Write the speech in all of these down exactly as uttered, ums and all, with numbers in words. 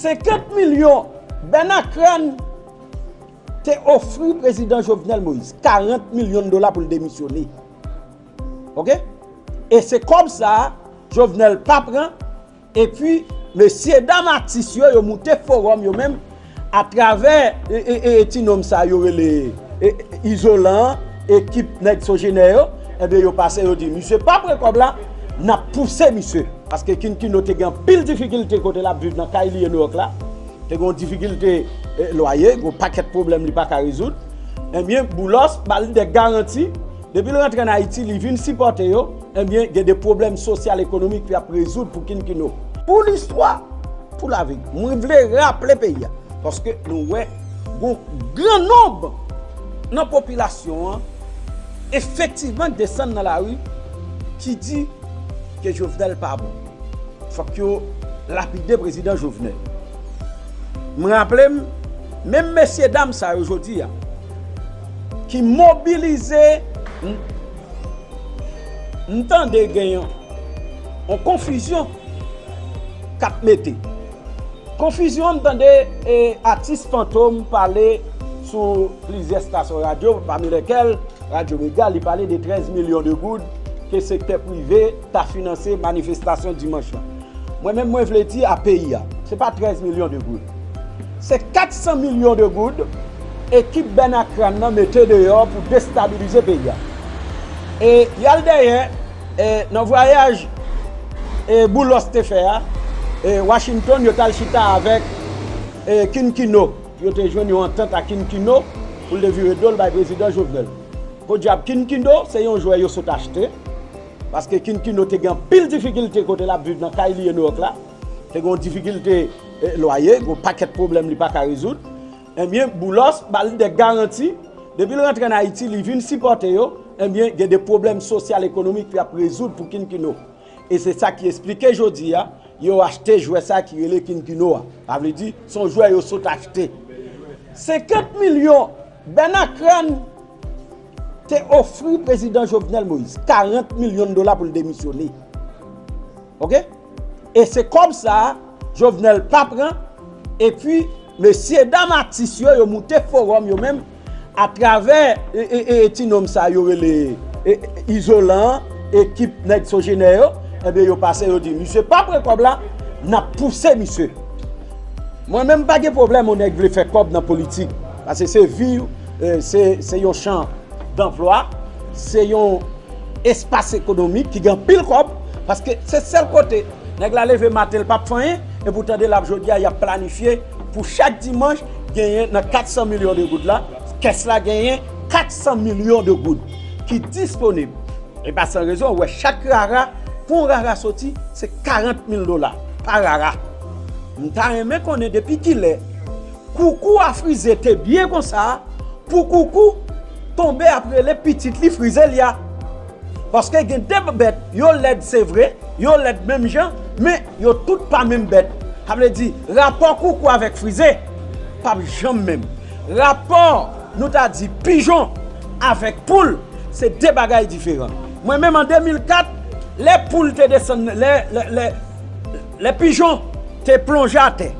Senkant milyon, Bèna Crane te ofri prezidan Jovenel Moïse karant milyon dola pou l demisyone. Oke? E se kòb sa a, Jovenel pa pran, epi mesye dam atis yo, yo moute fowòm yo menm, atravè e, e, e, ti nonm sa yo rele e, e, Izolan, ekip nèg Sogener yo, ebyen yo pase yo di, misye pa pran kòb la, n ap pouse misye. Paske Kinkino te gen anpil difikilte kote l ap viv nan kay li e Nouyòk la. Te gen yon difikilte e, lwaye, gen yon pakèt pwoblèm li pa ka rezoud. Ebyen, Boulos ba li de garanti, depi l rantre ann Ayiti, li vin sipòte yo, ebyen, gen de pwoblèm sosyal ekonomik ki ap rezoud pou Kinkino. Pou listwa, pou lavi, mwen vle raple peyi a, paske nou wè gon gran nonb nan popilasyon an efektivman desann nan lari ki di ke Jovenel pa bon. Fòk yo lapide prezidan Jovenel. Mwen raple m, menm mesye dam sa yo jodi a, ki mobilize, m, m tande gen yon, yon konfizyon k ap mete. Konfizyon, m tande e, atis Fantom pale sou plizyè estasyon radyo, pami lèkèl Radyo Mega, li pale de trèz milyon de goud ke sektè prive ta finanse manifestasyon dimanch lan. Mwen menm, mwen vle di a peyi a, se pa trèz milyon de goud. Se kat san milyon de goud ekip Bèna Crane nan mete deyò pou destabilize peyi a. E y al dèyè, e, nan vwayaj e, Boulos te fè a, e, Washington, yo t al chita avèk e, Kinkino. Yo te jwenn yon antant a Kinkino pou l te vire do l bay prezidan Jovenel. Podyab, Kinkino se yon jwè yo sot achte, paske Kinkino te gen anpil difikilte kote l ap viv nan kay li e Nouyòk la. Te gen yon difikilte e, lwaye, gen yon pakèt pwoblèm li pa ka rezoud. Ebyen, Boulos ba li de garanti, depi l rantre ann Ayiti, li vin sipòte yo, ebyen, gen de pwoblèm sosyal ekonomik ki ap rezoud pou Kinkino. E se sa ki esplike jodi a, yo achte jwè sa ki rele Kinkino a. Sa vle di, se yon jwè yo sot achte. Senkant milyon, Bèna Crane te ofri prezidan Jovenel Moïse karant milyon dola pou l demisyone. Oke? E se kòb sa a, Jovenel pa pran, epi mesye dam atis yo, yo moute fowòm yo menm, atravè e, e, e, ti nonm sa yo rele e, e, Izolan, ekip nèg Sogener yo, ebyen yo pase yo di, misye pa pran kòb la, n ap pouse misye. Mwen menm pa gen pwoblèm yon nèg vle fè kòb nan politik, paske se vi, e, se, se yon chan danplwa, se yon espas ekonomik ki gen anpil kòb, paske se sèl kote nèg la leve maten l p ap fè anyen, epi w tande l ap jodi a y ap planifye pou chak dimanch genyen nan kat san milyon de goud la, kès la genyen kat san milyon de goud ki disponib. E pa san rezon, w wè chak rara, pou yon rara soti, se karant mil dola pa rara. M ta renmen konnen depi kilè Koukou a frize te byen konsa, pou koukou tonbe ap rele pitit li frize li a. Paske gen de bèt, yo lèd se vre, yo lèd menm jan, men yo tout pa menm bèt. Sa vle di, rapò koukou avèk frize p ap janm menm. Rapò, nou ta di, pijon avèk poul, se de bagay diferan. Mwen menm an de mil kat, lè poul te desann, lè, lè, lè, lè pijon te plonje atè,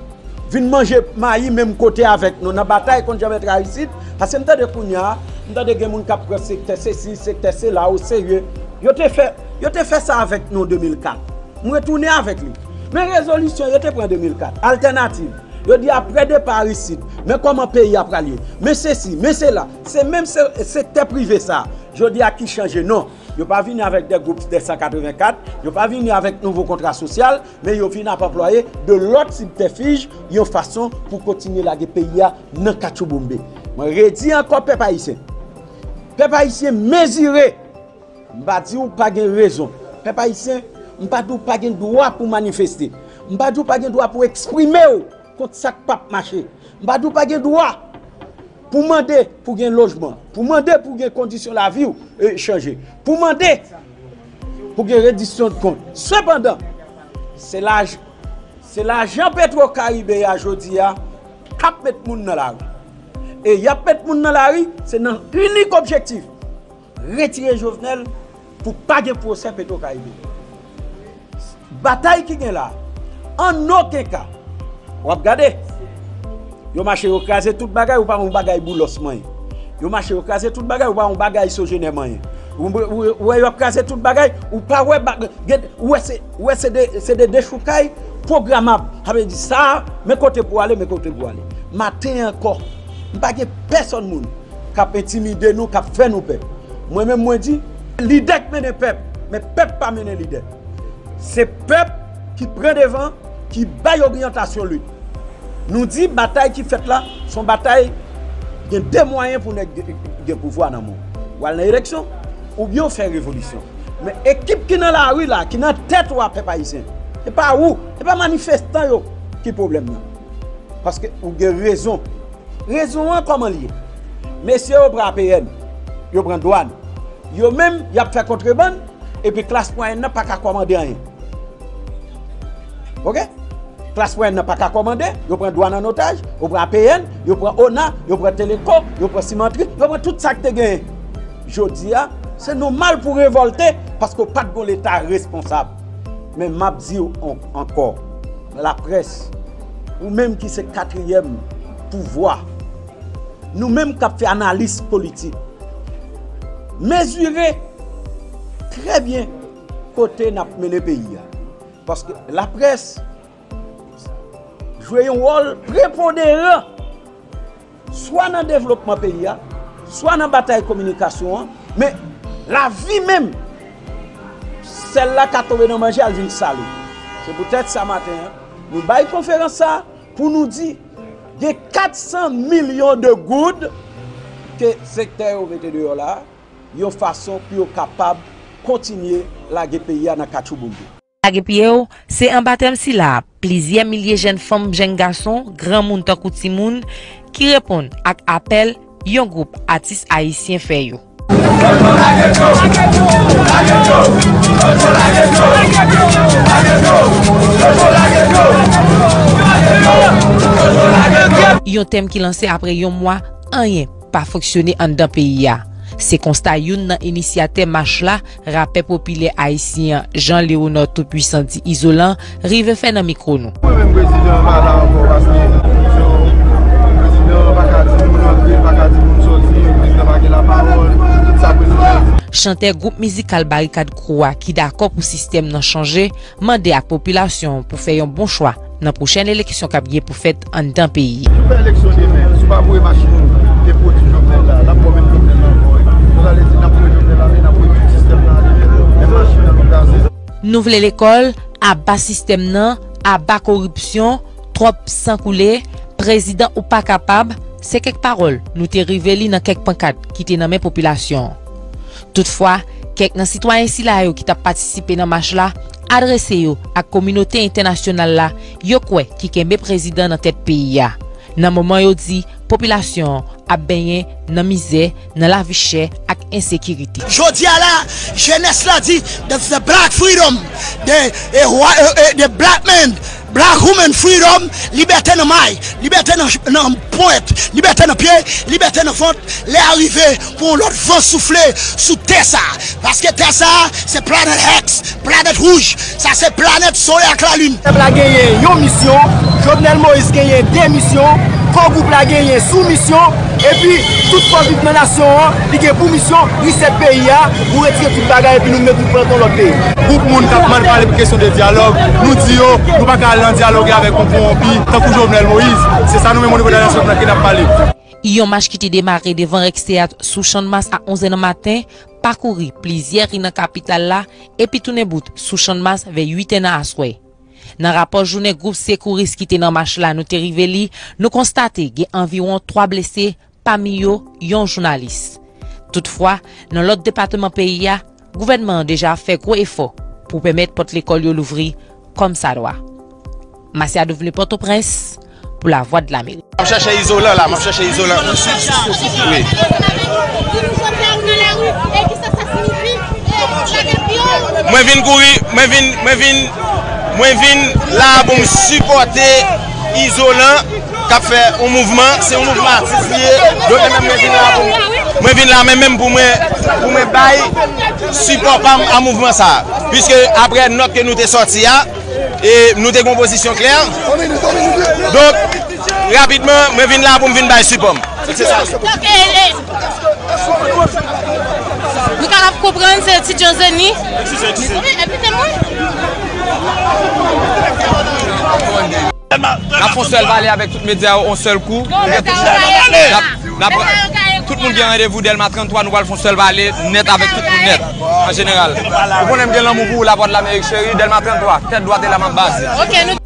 vin manje mayi menm kote avèk nou nan batay kont Jean Bertrand Aristide, paske m tande kounye a, m tande gen moun k ap pran sektè sesi, sektè sela, o serye. Yo te fè, yo te fè sa avèk nou de mil kat. M retounen avèk li. Men rezolisyon yo te pran de mil kat. Altènativ. Yo di apre depa Aristide, men kòman peyi a pral ye. Men sesi, men sela. Se menm se, sektè prive sa. Jodi a ki chanje non. Yo pa vini avèk de gwoup de san katreven kat, yo pa vini avèk nouvo kontra sosyal, men yo vin ap anplwaye de lòt sibtèfij, yon fason pou kontinye lage peyi a nan katchouboumbe. Mwen redi ankò, pèp ayisyen. Pèp ayisyen, mezire. M pa di w pa gen rezon. Pèp ayisyen, m pa di w pa gen dwa pou manifeste. M pa di w pa gen dwa pou eksprime w kont sa k p ap mache. M pa di w pa gen dwa pou mande pou gen lojman, pou mande pou gen kondisyon lavi w, e, chanje, pou mande pou gen rediksyon de kont. Sepandan, se laj-, se lajan Petro Caribe a jodi a k ap met moun nan lari. E y ap met moun nan lari, se nan inik objektif, retire Jovenel pou pa gen pwosè Petro Caribe. Batay ki gen la, an okenn ka, W ap gade. Yo mache, yo kraze tout bagay, ou pa wè yon bagay Boulos manyen. Yo mache, yo kraze tout bagay, ou pa wè yon bagay Sogener manyen. Ou, ou, ou wè yo ap kraze tout bagay, ou pa wè bag-, gen, ou wè se, ou wè se de, se de dechoukay pwogramab. Sa vle di sa, men kote pou ale, men kote pou ale. Maten ankò, m pa gen pèsonn moun k ap entimide nou, k ap fè nou pè. Mwen menm, mwen di, lidè k mennen pèp, men pèp pa mennen lidè. Se pèp ki pran devan, ki bay oryantasyon lit. Nou di batay ki fèt la, se yon batay, gen de mwayen pou nèg gen, gen pouvwa nan men w. Ou al nan eleksyon, oubyen w fè revolisyon. Men ekip ki nan lari la, ki nan tèt ou a, pèp ayisyen, se pa ou, se pa manifestan yo ki pwoblèm nan. Paske ou gen rezon. Rezon an kòman li ye? Mesye yo pran A P N, yo pran dwàn. Yo menm, y ap fè kontrebann, epi klas mwayèn nan pa ka kòmande anyen. Oke? Klas mwayèn nan pa ka kòmande, yo pran dwàn an otaj, yo pran A P N, yo pran ona, yo pran teleko, yo pran simantri, yo pran tout sa k te genyen. Jodi a, se nòmal pou revòlte paske w pa t gon leta responsab. Men m ap di w an-, ankò, laprès, ou menm ki se katriyèm pouvwa, nou menm k ap fè analiz politik, mezire trè byen kote n ap mennen peyi a. Paske laprès jwe yon wòl prepoderan, swa nan devlopman peyi a, swa nan batay kominikasyon an, men lavi menm, sèl la ka tonbe nan manje, al vin sale. Se poutèt sa maten an, nou bay konferans sa a pou nou di, gen kat san milyon de goud ke sektè yo mete deyò la, yon fason pou yo kapab kontinye lage peyi a nan katchouboumbe. Lage pye w, se anba tèm sila, plizyè milye jèn fanm, jèn gason, granmoun tankou timoun, ki reponn ak apèl yon gwoup atis ayisyen fè yo. Yon tèm ki lanse apre yon mwa anyen pa fonksyone anndan peyi a. Se konsta youn nan inisyatè mach la, rapè popilè ayisyen an, Jean Léonard Tout Puissant di Izolan, rive fè nan mikwo nou. Mwen menm prezidan an pa la ankò paske prezidan an pa ka di moun antre, pa ka di moun sòti, prezidan pa gen lapawòl, sa prezidan an di. Chantè gwoup mizikal Barikad Crew a ki dakò pou sistèm nan chanje, mande ak popilasyon an pou fè yon bon chwa nan pwochèn eleksyon k ap gen pou fèt anndan peyi. Nou fè eleksyon demen, si w pa voye machin ou te pwodui Jovenel la, n ap voye menm Jovenel la ankò wi. Sa vle di n ap voye Jovenel la, men n ap voye tout sistèm nan ale, menm machin nan nou kraze. Nou vle lekòl, aba sistèm nan, aba koripsyon, twòp san koule, prezidan ou pa kapab, se kèk pawòl nou te rive li nan kèk pankat ki te nan men popilasyon an. Toutfwa, kèk nan sitwayen sila yo ki t ap patisipe nan mach la adrese yo ak kominote entènasyonal la, yo kwè ki kenbe prezidan nan tèt peyi a, nan moman yo di popilasyon an ap benyen nan mizè, nan lavi chè ak ensekirite. Jodi a la, jenès la di, "That's the black freedom, the, eh, wha-, eh, eh, the black man, black woman freedom, libète nan may, libète nan, nan pwent, libète nan pye, libète nan vant." Lè a rive pou yon lòt van soufle sou tè sa a. Paske tè sa a, se planèt Hex, planèt wouj. Sa se planèt solèy ak lalin. Pèp la genyen yon misyon, Jovenel Moïse genyen de misyon, Core Group la genyen sou misyon, epi tout Core Group nan nasyon an, li gen pou misyon, reset peyi a, pou retire tout bagay, epi nou met nou plant yon lòt peyi. Gwoup moun k ap mal pale pou kesyon de dyalòg, nou di yo, nou pa ka al nan dyaloge avèk yon kowonpi, tankou Jovenel Moïse. Se sa nou menm o nivo de la nasyon k n ap pale. Yon mach ki te demare devan Rex Théâtre sou Channmas a onz è nan maten, pakouri plizyè ri nan kapital la, epi tounen bout sou Channmas vè uit è nan aswè. Nan rapò jounen gwoup sekouris ki te nan mach la nou te rive li, nou konstate gen anviwon twa blese, pami yo yon jounalis. Toutfwa, nan lòt depatman peyi a, gouvènman an deja ap fè gwo efò pou pèmèt pòt lekòl yo louvri kòmsadwa. Masiado vle Pòtoprens pou Lavwadlamerik. M ap chèche izolan la, m ap chèche izolan. Wi. Mwen vin kouri, mwen vin, mwen vin, mwen vin la pou m sipòte izolan k ap fè yon mouvman, se yon mouvman atis li ye. Donk mwen menm mwen vin la pou m, mwen vin la mwen menm pou mwen, pou mwen bay sipò pa m a mouvman sa a. Piske aprè nòt ke nou te sòti a, e nou te gen yon pozisyon klè. Yon minit, yon minit. Donk, rapidman, mwen vin la pou m vin bay sipò m. Se sa. Nou kapab konprann se Ti John Zeni. Envite mwen. N ap fè yon sèl pale avèk tout medya yo yon sèl kou. N ap, n ap, tout moun gen randevou Dèlma trannntwa, nou pral fè yon sèl pale nèt avèk tout moun nèt, an jeneral. Ou konnen m gen lanmou pou ou, Lavwadlamerik cheri, Dèlma trannntwa, tèt dwat e la m ap baze.